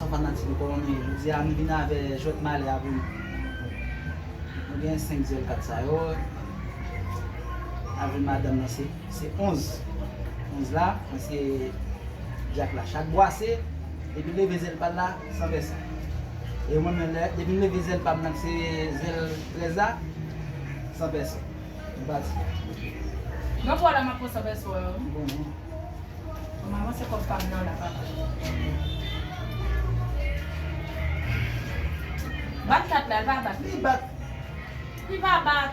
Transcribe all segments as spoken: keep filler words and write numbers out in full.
Fanatik nou konnen, jodi a nou vin avè jwèt malè a pou nou. Nou gen senk zèl kat sa yo. Avè madanm nan se, se onz. Onz la, mwen se dyak la. Chak bwase, depi leve zèl pa l la, san pèsè. E mwen menm lè, depi m leve zèl pa m nan, se zèl trèz la, san pèsè. M pati. Nan twa la, m ap pran san pèsè yo. M konnen. Mwen avanse kòb pa m nan la, papa. Bat kat la, l pa bat. Li bat. Li pa bat.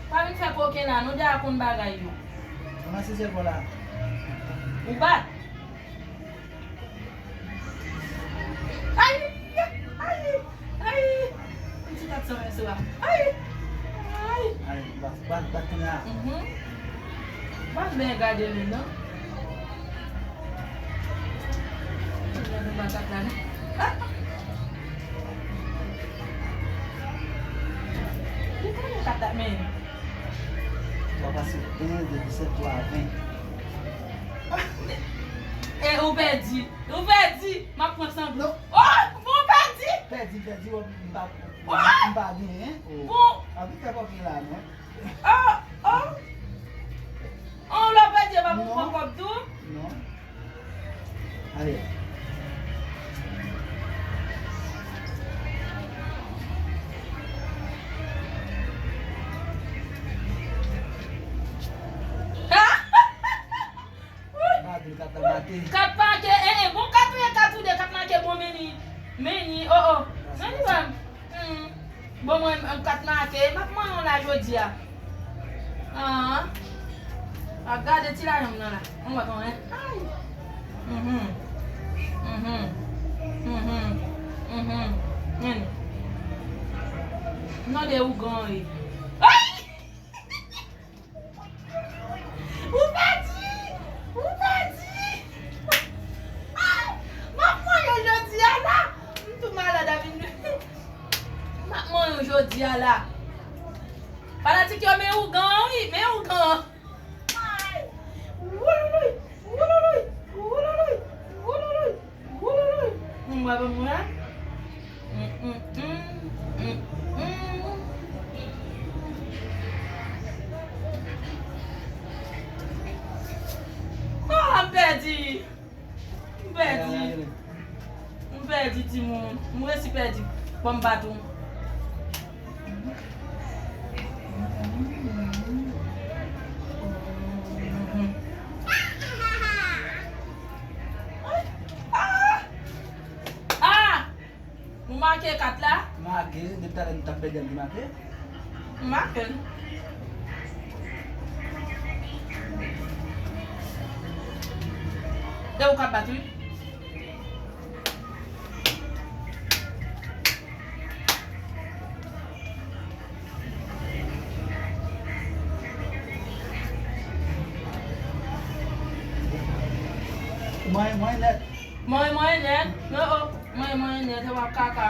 Pa vin fè koken la, nou deja konn bagay yo. Kòman se sèl fò la? Ou bat. Ay! Ay! Ay! Yon ti kat san pèso a. Ay! Ay! Ay, bat, bat, bat kounye a. Mhm. Bat byen gade li non. Gade bat la non. Ah! Li konnen kat la men. Twa pase kenz, de disèt, twa ven. E ou pèdi. Ou pèdi. M ap pran san. Non. Oh, bon, pèdi. Pèdi, pèdi, w ap, m pa, oh! M pa genyen. Oh. Bon. Anvi fè kòb la, non? Oh, oh. Oh, lè w pèdi, w pa pou pran kòb tou? Non. Ale. Kat make. Kat make, eh, eh, bon, kat ou ye, kat ou de, kat make, bon, meni, meni, oh, oh. Meni, wè. Hmm. Bon, mwen, m kat make, m ap manyen w la jodi a. Ah. A gade ti lajan m nan la. Mwen wè konn, eh. Ay. Mhm. Mhm. Mhm. Mhm. Meni. Non, de ougan, wi. Ay! Ou pèdi! Ou pèdi! Ay! M ap manyen w jodi a la! M tou malad avè m. M ap manyen w jodi a la. Fanatik yo, men ougan an wi, men ougan an. Ay! Woulouloui! Woulouloui! Woulouloui! Woulouloui! Woulouloui! Mwen pa mwen. Mm, mm, mm, mm, mm. Ah, m pèdi. M pèdi. M pèdi, timoun. M resi pèdi. Bon, m bat ou. Ah! Ah! Nou make kat la? Make, depi talè nou t ap pèdi, nou make. M make l. E ou k ap bat, wi. Mwen, mwen nèt. Mwen, mwen nèt. Oh, oh. Mwen, mwen nèt. E w ap kaka.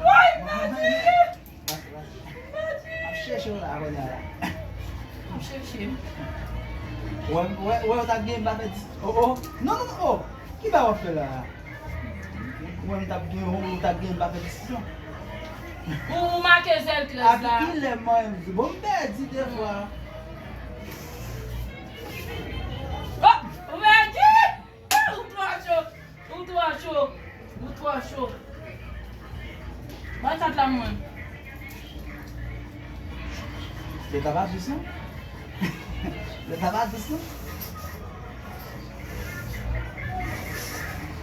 Woy, m pèdi! M pèdi! M ap chèche w la, kounye a la. M ap chèche. Wè, wè, wè, w t ap gen, m pa fè dis-, oh, oh. Non, non, non, oh. Ki bagay w ap fè la? Mwen, m t ap gen, ou t ap gen, m pa fè disizyon. Ou, ou make zèl trèz la. Api ki lè mwen, bon, m pèdi de fwa. Oh, ou pèdi? Ou twò cho. Ou twò cho. Ou twò cho. Bay kat la mwen. Leta pa jis non. Leta pa jis non.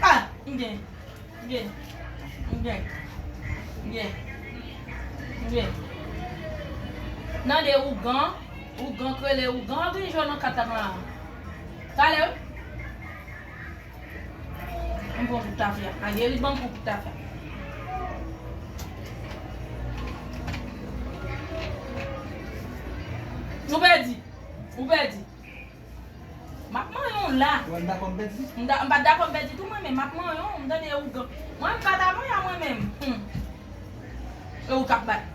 Ah, m gen. M gen. M gen. M gen. M gen. Nan de ougan, ougan k rele ougan, gen jò nan kat la. Talè. M pran kout tafya. A geri ban m pran kout tafya. Ou pèdi. Ou pèdi. M ap manyen w la. Wè, m dakò m pèdi. M da-, m pa t dakò m pèdi tou mwen menm. M ap manyen w, m tande ougan. Mwen, m pa ta manyen mwen menm. Hmm. E ou k ap bat.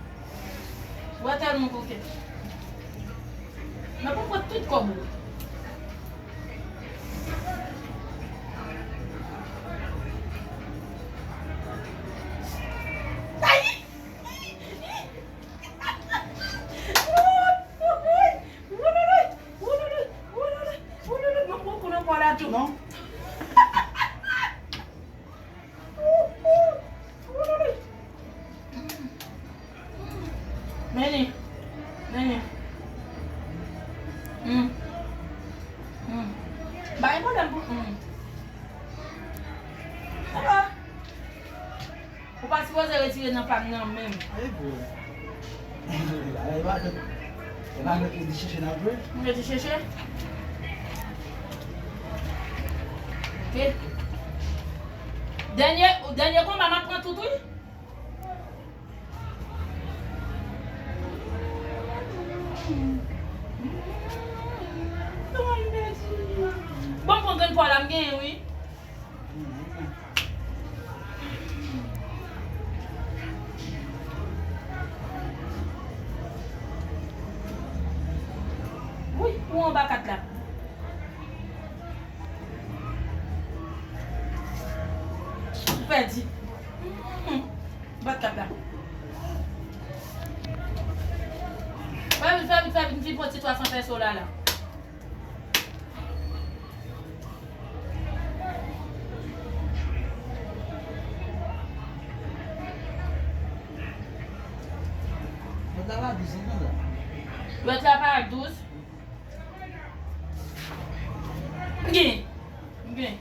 Wè tèlman koken. Mwen pou pran tout kòb ou. Pa sipoze retire nan pa m nan menm. Ay, bro. Ala, e pa jwèt. E pa jwèt, e di chèche n ap jwe. M di chèche. Ok. Dènye, dènye konba, m ap pran tout, wi. Bon, m pran grenn pwa la, m genyen, wi. Wi, ou anba kat la. Ou pèdi. Hmm. Bat kat la. Fè vit, fè vit, fè vit, m fin pran ti twa san peso la, la. Lòt la pa douz, non, la. Lòt la pa douz. M gen. M gen.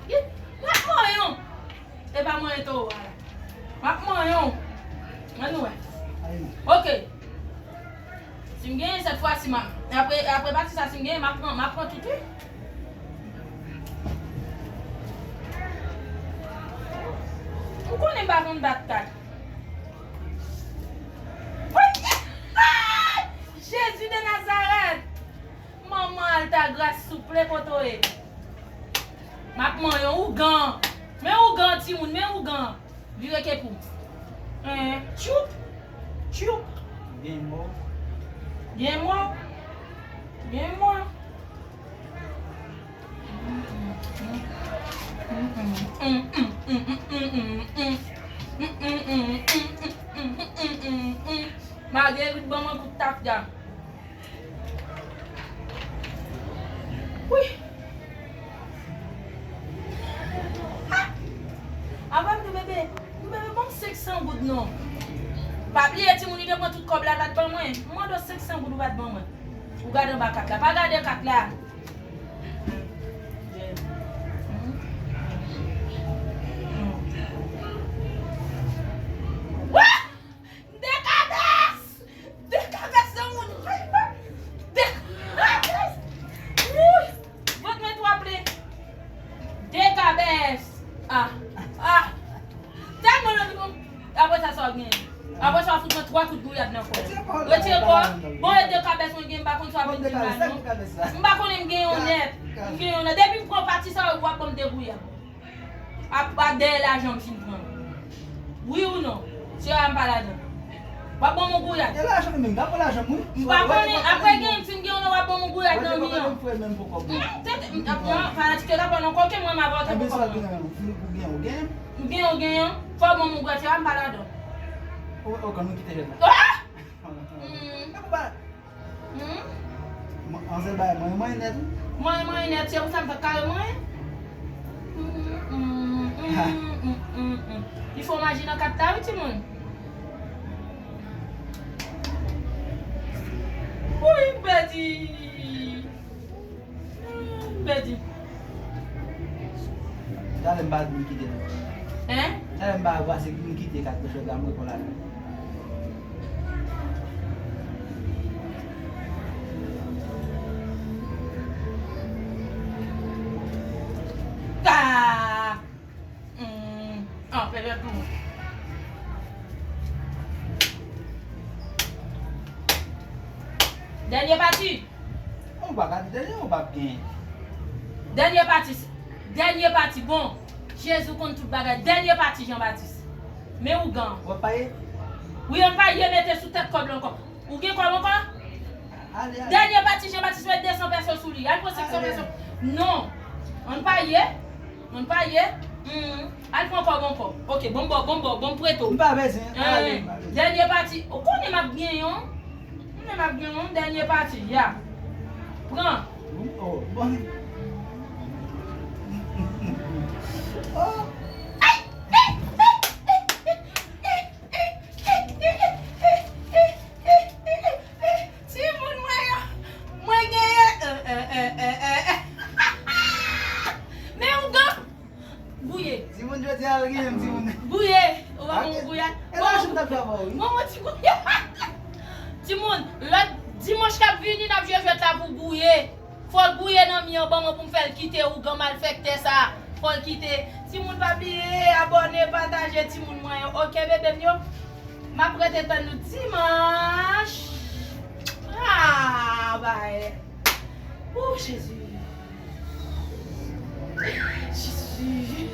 M ap manyen w. E pa manyen towo a la. M ap manyen w. Ann wè. Ok. Si m genyen sèt fwa si m a, apre, apre pati sa, si m genyen, m ap pran, m ap pran tout, wi. Ou konnen m pa konn bat kat. Jezi de Nazarèt! Manman Altagras, souple, kote w ye? M ap manyen w, ougan. Men ougan, timoun, men ougan. Vire ke pou. Hein, tchoup, tchoup. Gen mò. Gen mò. Gen mò. Magerit ban mwen kout tafya. Wi. Ha! Avan m di bebe, di bebe, ban m senk san goud non. Pa bliye timoun, li te pran tout kòb la, l pa t ban mwen. M mande w senk san goud, ou pa t ban mwen. Ou gade anba kat la. Pa gade kat la. Dekabès! Dekabès nan moun! Dekabès! Wouy! Vant mwen twò plen! Dekabès! Ah! Ah! Tèlman nan moun! Apre sa, sa w gen? Apre sa, w fout mwen twa kout gouyad nan kò. Retire kò w. Bon, e dekabès mwen gen, m pa konn sa w ap vin di m la, non. M pa konnen m gen yon nèt. M gen yon nèt. Depi m pran pati sa, w ap ban m de gouyad. Apa dèyè lajan m fin pran. Wi ou non? Se a m pa ladan. W ap ban m yon gouyad. E lajan m menm, m pa pran lajan m, wi. M pa konnen, apre gen, m fin gen yon lè w ap ban m yon gouyad nan mi an. Tèt, m ap pran, fanatik yo ta pran nan kòke mwen, m ap wè w te poko pran. M gen yon, gen yon. Fò w ban m yon gouyad, se a m pa ladan. O, o, kan nou kite jèn la. Ah! Hmm. Hmm? Anzè bay mwen, mwen nèt, wi. Mwen, mwen nèt, se pou sa m fè kare mwen. Li fè w maji nan kat la, wi, timoun. Wi, m pèdi. M pèdi. Talè m pa di m kite non. Hein? Talè m pa pase m kite kat pechòt la, m reponn la. Ka! Hmm. An, pèmèt nou. Dènye pati. Ou pa ka di dènye, ou p ap genyen. Dènye pati. Dènye pati. Bon, Jezi konn tout bagay. Dènye pati, Jan Batis. Men ougan. W ap paye? Wi, ann paye, mete sou tèt kòb la ankò. Ou gen kòb ankò? Ale, ale. Dènye pati, Jan Batis met de san pèso sou li. Al pran senk san pèso. Non. Ann paye. Ann paye. Hmm. Al pran kòb ankò. Ok, bon, bon, bon, bon, bon, m prete w. M pa bezwen. Hein, ale, m pa bezwen. Dènye pati. Ou konnen m ap genyen yon. Ou konnen m ap genyen yon dènye pati. Ya. Pran. Oh, bon. Oh. Timoun mwen yo, mwen genyen. Eh, eh, eh, eh, eh, eh. Al genyen timoun. Gouye. Ou pa konn gouye. E la jou ta travay wi. Bon, bon, ti gouye. Timoun, lòt dimanch k ap vini, n ap jwe jwèt la pou gouye. Fò l gouye nan mi an ban mwen pou m fè l kite ougan malfektè sa. Fò l kite. Timoun pa bliye abòne, pataje timoun mwen yo. Oke bebe m yo. M ap rete tann nou dimanch. Ah, bay. Oh, Jezi. Jezi.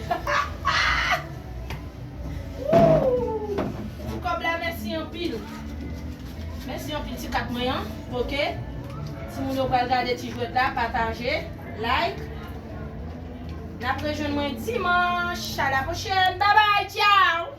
Pou kòb la, mèsi anpil. Mèsi anpil ti kat mwen an, oke? Timoun yo pral gade ti jwèt la, pataje, like. N ap rejwenn mwen dimanch. A la pwochèn. Babay, tchaw!